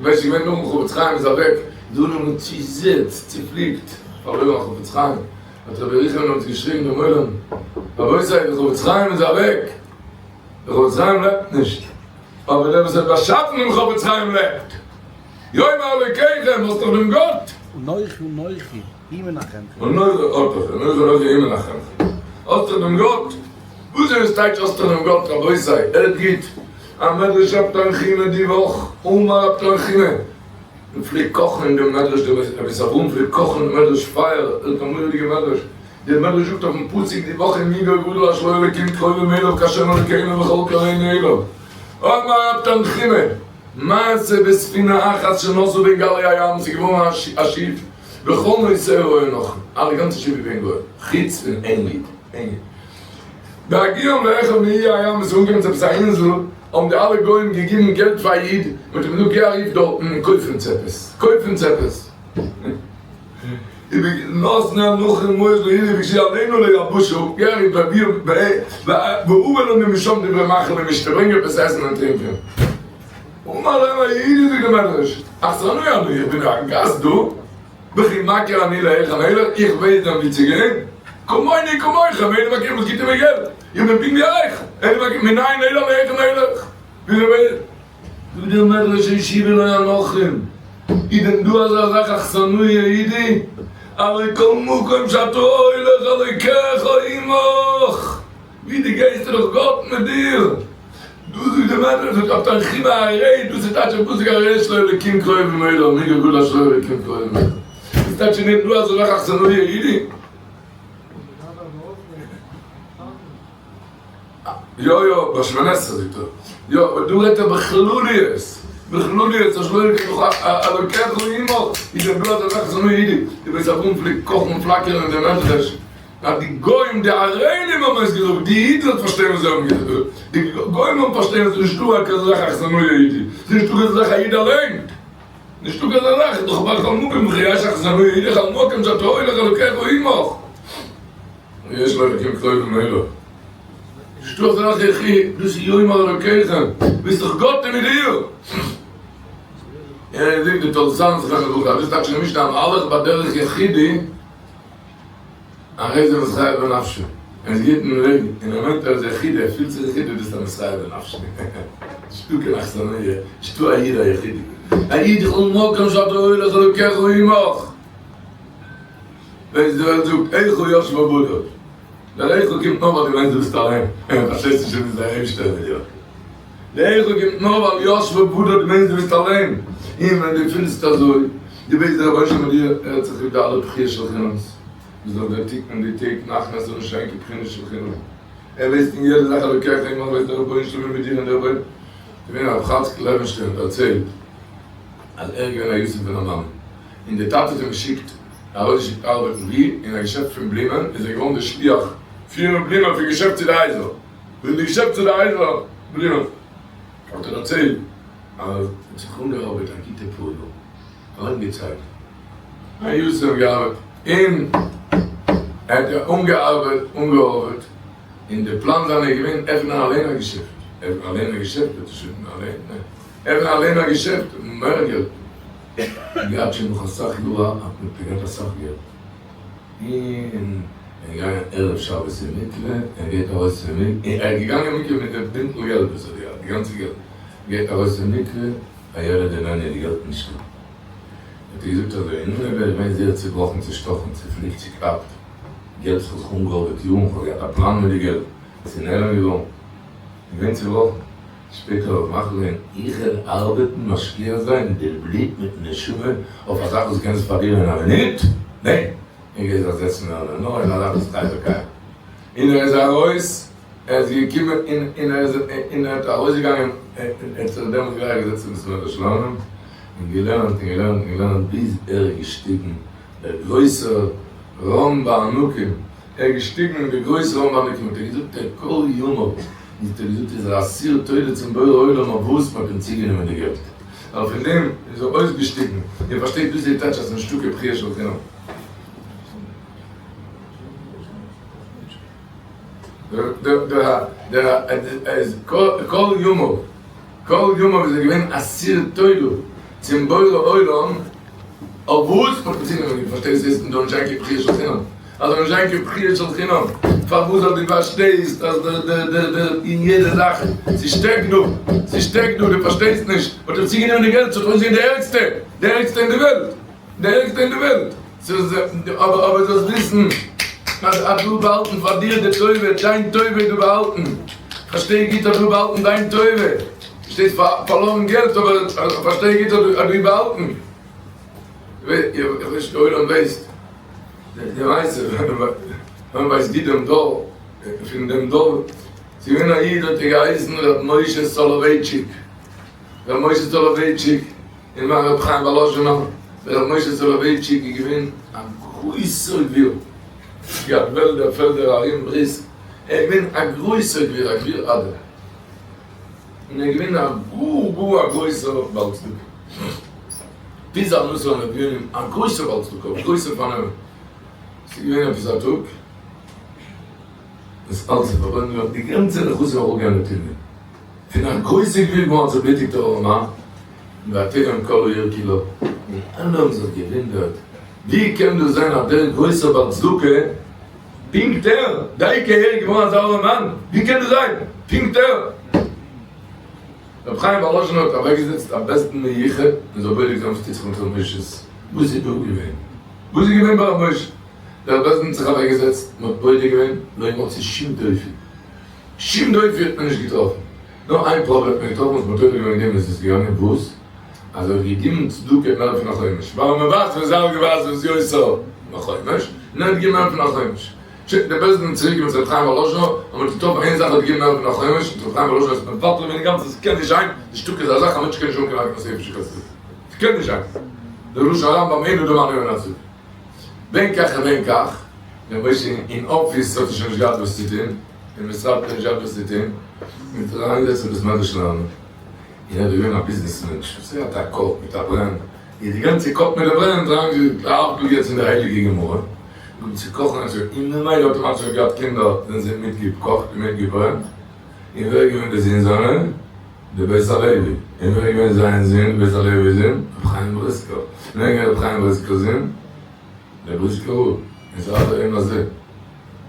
ווייסט ס'איז געווען נאכן חפץ חיים איז אוועק, די עולם האט צוזעצט, צופליקט, פארלוירן א חפץ חיים, האט רבי ירוחם דעמאלטס געשריגן דעם עולם, רבותי דער חפץ חיים איז אוועק, דער חפץ חיים לעבט נישט, אבער דער וואס האט באשאפן דעם חפץ חיים לעבט, יאמר אלוקיכם, האסט דאך דעם גאט. אנכי אנכי הוא מנחמכם. אנכי אנכי אנכי הוא מנחמכם. האסט דאך דעם גאט. וואס איז טייטש האסט דאך דעם גאט רבותי, הערט גוט, א מדרש רב תנחומא די וואך, אמר רב תנחומא, מען פלעגט קאכן אין דעם מדרש, דער בית אברהם פלעגט קאכן אין מדרש פייער, ער האט א מורא'דיגע מדרש, דער מדרש זאגט אויפן פסוק די וואך ומי גוי גדול אשר לו אלקים קרובים אליו כהשם אלוקינו בכל קראנו אליו, אמר רב תנחומא, מעשה בספינה אחת שנסעו בין גלי הים, ס'איז געווארן א שיף, וכל נוסעיה היו נוכרים, אלע גאנצע שיף איז געווען גוים, חוץ פון איין איד, איין איד. בהגיעם לאחד מאיי הים איז אנגעקומען צו עפעס א אינזל, האבן די אלע גוים געגעבן געלט פאר א איד, מען האט אים געזאגט גיי ארויף דארטן און קויף אונז עפעס, קויף אונז עפעס. נתנו הנוכרים מעות ליהודי וביקשו עלינו ליבשה, גיי ארויף והבא לנו משם דברי מאכל ומשתה, ברענג עפעס עסן און טרינקען. אמר להם היהודי זאגט דער מדרש, אכסנאי אני, איך בין א גאסט דא, וכי מכיר אני להיכן אלך, איך ווייס דען ווי צו גיין? כמוני כמוכם, איני מכיר, וואס גיבט איר מיר געלט? איך בין פונקט ווי אייך, איני מכיר, מנין אדע להיכן אלך? וויאזוי ווייס איך? זאגט דער מדרש השיבו לו הנוכרים, איז דען דא אזא זאך אכסנאי יהודי? הלא כל מקום שאתה הולך אלוקיך עמך, ווי דו גייסט איז דאך גאט מיט דיר. דא זאגט די מדרש זאגט אויף תנחומא הרי דאס איז טייטש א פסוק הרי יש לו אלוקים קרובים אליו מי גוי גדול אשר לו אלוקים קרובים אליו דאס טייטש נישט דא אזא זאך אכסנאי יהודי. יא יא ביי שמונה עשרה זאגט ער יא אבער דא רעדט ער בכלליות בכלליות אשר לו אלוקים אלוקיך עמך איז דען דא אזא זאך אכסנאי יהודי די בית אברהם פלעגט קאכן און פלאקערן אין די מדרש אז די גוים די ארעלים האבן עס געזאגט, די אידן האט פארשטיין וואס זיי האבן געזאגט, די גוים האבן פארשטיין אז ס'איז נישטא א כזה זאך אכסנאי יהודי, ס'איז נישטא כזה זאך א איד אליין, נישטא כזה זאך, איז דאך בכל מקום וכי יש אכסנאי יהודי בכל מקום שאתה הולך אלוקיך עמך, יש לו אלוקים קרובים אליו, נישטא אזא זאך יחי, דאס איז יאמר אלוקיכם, ביסט דאך גאט איז מיט דיר. ער זאגט די תולדות זכרונו לברכה, דאס טייטש נישט המהלך בדרך יחידי, הרי זה מתחייב בנפשו, ער איז גוט אין וועג, און ער מיינט ער איז יחידי, ער פילט זיך יחידי, דאס איז א מתחייב בנפשו. נישטא קיין אכסניא, נישטא א איד א יחידי. א איד כל מקום שאתה הולך אלוקיך עמך. ווען די וועלט זאגט איכה ישבה בדד, דער איכה קומט נאר ווייל דו מיינסט דו ביסט אליין, פארשטייסט נישט וואס דער אייבערשטער איז מיט דיר. דער איכה קומט נאר ווייל ישבה בדד דו מיינסט דו ביסט אליין, און ווען דו פילסט אזוי, דו ווייסט דער רבונו של עולם מיט דיר, ער האט זיך ליב די אלע בכיות של חינם'ס. וואס דארף דער תיקון די טעג מאכן אז ס'זאל נישט זיין קיין בחינה של חינם? ער ווייסט אין יעדע זאך אלוקיך עמך ווייסט דער רבונו של עולם מיט דיר און דער רבונו געווען הרב חאצקל לעווינשטיין האט דערציילט אז ער איז געווען א יתום פון א מאמע און די טאטע האט אים געשיקט ארויסגעשיקט ארבעטן ווי אין א געשעפט פון בלומען איז ער געווארן דער שליח פירן בלומען פון געשעפט צו די הייזער פון די געשעפט צו די הייזער בלומען האט ער דערציילט אז ער האט זיך אנגעארבעט א גוטע פאר יאר. א לאנגע צייט א יתום געארבעט און ער האט אנגעארבעט אנגעארבעט און די פלאן זיינע איז געווען עפענען אליין א געשעפט עפענען אליין א געשעפט האט ער שוין אליין עפענען אליין א געשעפט מער געלט געהאט שוין נאך אסאך יאר האט מען געהאט אסאך געלט און ער געגאנגען ערב שבת אין מקווה ער גייט ארויס פון מקווה ער איז געגאנגען אין מקווה מיט די בינטל געלט וואס ער האט געהאט די גאנצע געלט גייט ארויס פון מקווה הילד איננו די געלט נישטא. האט ער געזאגט אזוי, נו איך בין געווען זייער צובראכן צושטאכן צופליקט צוקלאפט, געלט איך האב זיך אנגעהאדעוועט יארן איך האב געהאט א פלאן מיט די געלט, עס איז נעלם געווארן, געווען צובראכן, שפעטער האב איך מחליט געווען איך וועל ארבעטן משקיע זיין די בלוט מיטן נשמה אויף א זאך וואס קען זיך פארלירן אין א מינוט, ניין! איך גיי זיך זעצן לערנען נאר אין א זאך וואס חי וקיים, און ער איז ארויס. ער איז געקומען און און ער איז און ער האט ארויסגעגאנגען און ער האט זיך דעמאלטס גלייך געזעצט אין בית מדרש לערנען און געלערנט און געלערנט און געלערנט ביז ער איז געשטיגן דער גרויסער רם בענקים, ער איז געשטיגן אין די גרויסע רם בענקים האט ער געזאגט ער כל ימיו האט ער געזאגט איז ער אסיר תודה צום בורא עולם אויף וואס מען האט אים צוגענומען די געלט ווייל פון דעם איז ער אויסגעשטיגן, איר פארשטייט דאס איז טייטש אז ס'איז נישטא קיין בכיה של חינם. כל ימיו, כל ימיו איז ער געווען אסיר תודה. צום בורא עולם אויף וואס מ'האט אים צוגענומען, דו פארשטייסט יעצט דא נישט זיין קיין בכיה של חינם, אז זאל נישט זיין קיין בכיה של חינם, פארוואס אז דו פארשטייסט אז די די די די אין יעדע זאך ס'שטעקט דא, ס'שטעקט דא, דו פארשטייסט נישט, מ'האט אים צוגענומען די געלט, ס'האט אויסגעזען די ערגסטע, די ערגסטע אין די וועלט, די ערגסטע אין די וועלט, ס'איז אבער אבער זאלסט וויסן אז אז דא באהאלטן פאר דיר די טובה, דיין טובה איז דא באהאלטן, פארשטיי גוט אז דא באהאלטן דיין טובה, פארשטייסט פארלוירן געלט אבער פארשטיי גוט אז דא באהאלטן. איך ווייס נישט די עולם ווייסט די מעשה ווען ווייסט גוט דעם דור פון דעם דור ס'איז געווען א איד האט ער געהייסן ר' משה סאלאווייטשיק ר' משה סאלאווייטשיק און מיין ר' חיים וואלאזשינער ר' משה סאלאווייטשיק איז געווען א גרויסער גביר געהאט וועלדער פעלדער ארום בריסק ער איז געווען א גרויסער גביר א גביר אדיר און ער איז געווען א גאר גאר א גרויסער בעל צדקה. ביז א נושא המבינים, א גרויסער בעל צדקה, אויף גרויסע פארנעמען. ס'איז געווען עפעס א טאג, וואס אלץ איז פארברענט געווארן, די גאנצע נכסים אראפגעגאנגען לטמיון. פון א גרויסע גביר געווארן א צעבלוטיגטער ארעמאן, ותהום כל העיר כולה, און אלע האבן זיך געוואונדערט, ווי קען דאס זיין אז דער גרויסער בעל צדקה, פונקט ער, דייקא ער איז געווארן אזא ארעמאן, ווי קען דאס זיין, פונקט ער? רבי חיים וואלאזשינער האט אוועקגעזעצט א בית דין מיוחד מען זאל בודק זיין וואס טוט זיך מיט ר' משה'ס, וואס איז דא געווען? וואס איז געווען ביי ר' משה? דער בית דין האט זיך אוועקגעזעצט, מען האט בודק געווען, לא מצאו שום דופי, שום דופי האט מען נישט געטראפן, נאר איין פראבלעם האט מען געטראפן וואס מען האט תולה געווען אין דעם איז עס געגאנגען וואס? אז ער האט געגעבן צדקה מער פון א חומש, ווייל מען ווייסט ווען זייער געווייז איז יותר מחומש, און ער האט געגעבן מער פון א חומש. שוין דער בית דין צוריק מיט ר' חיים וואלאזשינער, האט מען געטראפן איין זאך האט געגעבן מער פון א חומש, און ר' חיים וואלאזשינער איז מבטל געווען אינגאנצן, ס'קען נישט זיין, נישטא כזה זאך א מענטש קען נישט האבן קיין עגמת נפש כזה, ס'קען נישט זיין, דער לשון הרמב ם אין אדם עני מן הצדקה, בין כך ובין כך, ר' משה אין אפיס האט ער שוין נישט געהאט וואס צו טון, אין משרד האט ער נישט געהאט וואס צו טון, מען האט זיך אריינגעזעצט אין בית מדרש לערנען, און ער איז געווען א ביזנעס מענטש, וואס ער האט א קאפ מיט א ברען, איז די גאנצע קאפ מיט די ברען אריינגעהאקט יעצט אין די הייליגע גמרא, און צו קאכן אזוי, און ממילא האט ער ממש געהאט קינדער זענען זיי מיטגעקאכט און מיטגעברענט, און ווער איז געווען די זון זיינע? די בית הלוי, און ווער איז געווען זיין זון, די בית הלוי זון? רבי חיים בריסקער, און ווער איז געווען רבי חיים בריסקער'ס זון? דער בריסקער רב, און ס'איז עד היום הזה,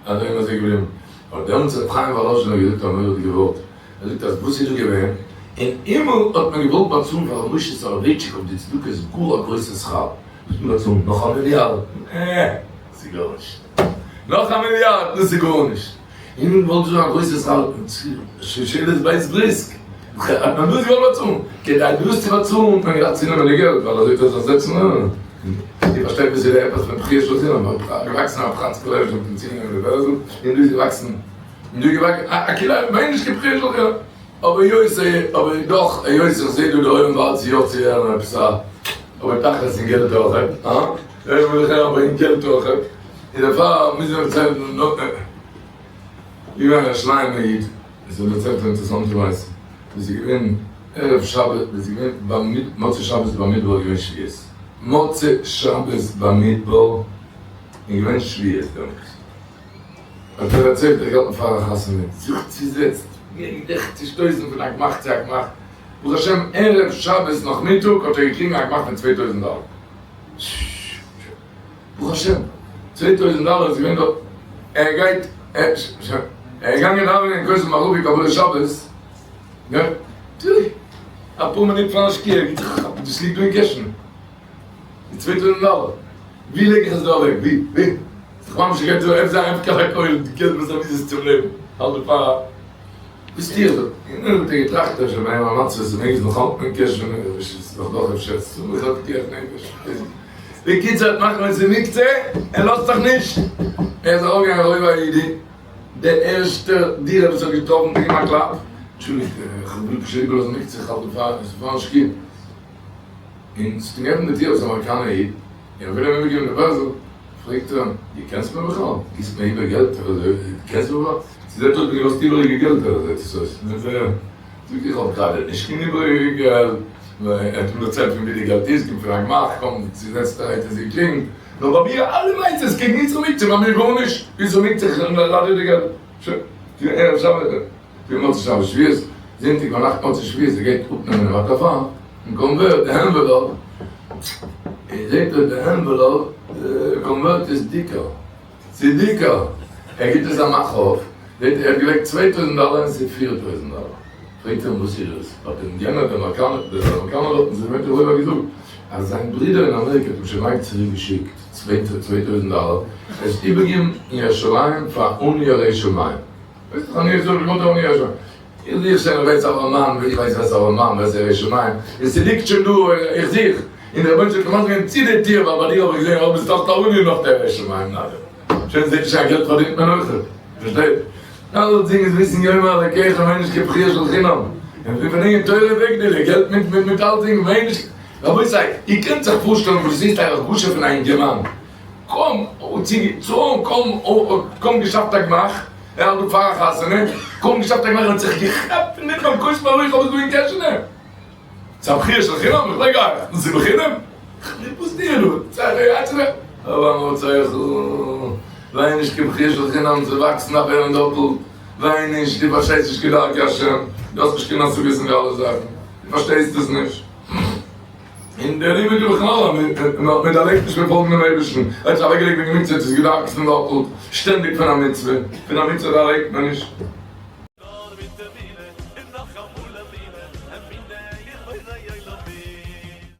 עד היום הזה געבליבן, האט דעמאלטס רבי חיים וואלאזשינער געזאגט א מורא'דיגע ווארט, ער זאגט אז וואס איז דא געווען? אין הימל האט מען געוואלט באצאלן פאר ר' משה סאלאווייטשיק אויף די צדקות גאר א גרויסע שכר, וואס מען באצאלן? נאך א מיליארד? נע, ס'איז גארנישט. נאך א מיליארד? דאס איז גארנישט. אין הימל וואלט זיין א גרויסע שכר שושלת בית בריסק, האט מען דאס געוואלט באצאלן. כדי דאס צו באצאלן האט מען געדארפט צונעמען די געלט, ווייל אזוי טוט זיך זעצן לערנען. איר פארשטייט וואס איז די עפעס פון בחי' של זינען? געוואקסן א פראנץ קלעזשער האט מען צוגענומען די בערזל, און דא איז געוואקסן אבער היות אבער דאך היות איך זעה דא די עולם ווארט צו יא צו הערן עפעס א אבער תכלית אין געלט אויכעט הא? די עולם וויל דאך הערן אבער אין געלט אויכעט און דערפאר מוז מען דערציילן נאך געווען א שליימער איד עס האט דערציילט א אינטערעסאנטע מעשה דאס איז געווען ערב שבת דאס איז געווען במ מוצאי שבת במדבר איז געווען שבועות מוצאי שבת במדבר איז געווען שבועות דעמאלטס. האט ער דערציילט ער געהאלטן פאר א חתונה, זיך צוזעצט, זיך צושטויסן פון א גמח צו א גמח, ברוך השם ערב שבת נאכמיטאג האט ער געקריגן א גמח פון 2000 דאלער, ברוך השם, 2000 דאלער איז געווען דארט, ער גייט, ער איז געגאנגען דאווענען אין כותל מערבי קבלת שבת, אפאר מינוט פארן שקיעה גיבט זיך א כאפ, דאס ליגט דא אין קעשענע. די 2000 דאלער, ווי לייג איך עס דא אוועק? ווי? ווי? זיך ממש געגעבן צו עפעס א הפקר הכל, די געלט וואס ער מוז עס צום לעבן, האלט די פאר א. וואס טו איך דא? און האט ער געטראכט אפשר ביי אים א מצוה, ס'מעג עס נאך האלטן אין קעשענע, אפשר איז נאך דאך אפשר סמוך אויף פיקוח נפש. בקיצור האט מחמד צו מקצה, ער לאזט זיך נישט, ער איז ארויפגעגאנגען רובע היהודי, דער ערשטער דירה וואס האט געטראפן אים א קלאפ, אנטשולדיגט איך וויל פשוט איבערלאזן מקצה, איך האלט דא פאר, עס איז פארן שקיעה. און ס'האט אים געעפנט די טיר עפעס א אמעריקאנער איד, און ער וויל אים איבערגעבן די בערזל, פרעגט ער אים, דו קענסט מיר בכלל? גיבסט מיר איבער געלט? דו קענסט מיר בכלל? ס'זעט אויס ווי דו האסט איבעריגע געלט אדער זעט עס אויס? זאגט איך האב גראדע נישט קיין איבעריגע געלט, ער האט אים דערציילט פון ווי די געלט איז, קומט פון א גמח, קוים צוזעצטערהייט איז געקריגן, נאר ביי מיר אלע מעשות קעגן איצא מקצה, ביי מיר גארנישט, איצא מקצה איך לאז דיר די געלט, שוין, ערב שבת, פון מוצאי שבת שבועות, זונטאג ביינאכט מוצאי שבועות ער גייט אפנעמען די מעטפה. און convert די envelope, און זעט אויס די envelope, די convert איז דיקער, ס'איז דיקער, ער גיבט עס א מאך אויף, זעט ער ער האט געלייגט 2000 דאלער און ס'איז 4000 דאלער, פרעגט ער אים וואס איז דאס, האט אים יענער דער אמעריקאנער דער אמעריקאנער דארטן זיך געווענדט און געזאגט אז זיין ברודער אין אמעריקע האט אים שוין לאנג צוריק געשיקט 2000 דאלער, עס איבערגעבן אין ירושלים פאר אן ירא שמים, ווייסט דאך אני זאג איך אן ירא שמים. איך זוך שוין איך ווייס ארעמאן ווי איך ווייס ווער ס'איז ארעמאן ווער ס'איז ירא שמים און ס'ליגט שוין דא איך זוך און דער רבונו של עולם האט געווען צו די טיר ווייל ביי דיר האב איך געזען אויב ביסט דאך טעוני נאך דער ירא שמים נאדער שוין זעט נישט קיין געלט פארדינט מען אויכעט פארשטייט אלצדינג איז וויסן יאמר אלקיכם מיין נישט כבכיה של חינם און פון פארדינגען תורה וגדולה געלט מיט מיט מיט אלצדינג מיין נישט רבותי איר קענט זיך פארשטעלן וואס דאס איז א הרגשה פון א אינגערמאן קוים צו קוים געשאפט א גמח ער האלט דא פאר א חתונה, קוים געשאפט א גמח און האט זיך געכאפט פון דעם ביים כוס מרור איך האב עס דא אין קעשענע. ס'איז א בכיה של חינם? איך פרעג אייך, דאס איז בחינם? וואס טוה איך דא? אבער וויין נישט קיין בכיה של חינם, זיי וואקסן אויף ווערן דאפלט, וויין נישט, דו פארשטייסט נישט כדרכי השם, דו האסט נישט קיין השגות אין די אלע זאכן, דו פארשטייסט עס נישט. און דער לימוד איז בכלל אז מען דערלייגט נישט מיט פאלגן דעם אייבערשטן, ער האט זיך אוועקגעלייגט וועגן מצוה, עס איז געוואקסן דאפלט, שטענדיג פון א מצוה, פון א מצוה דערלייגט מען נישט.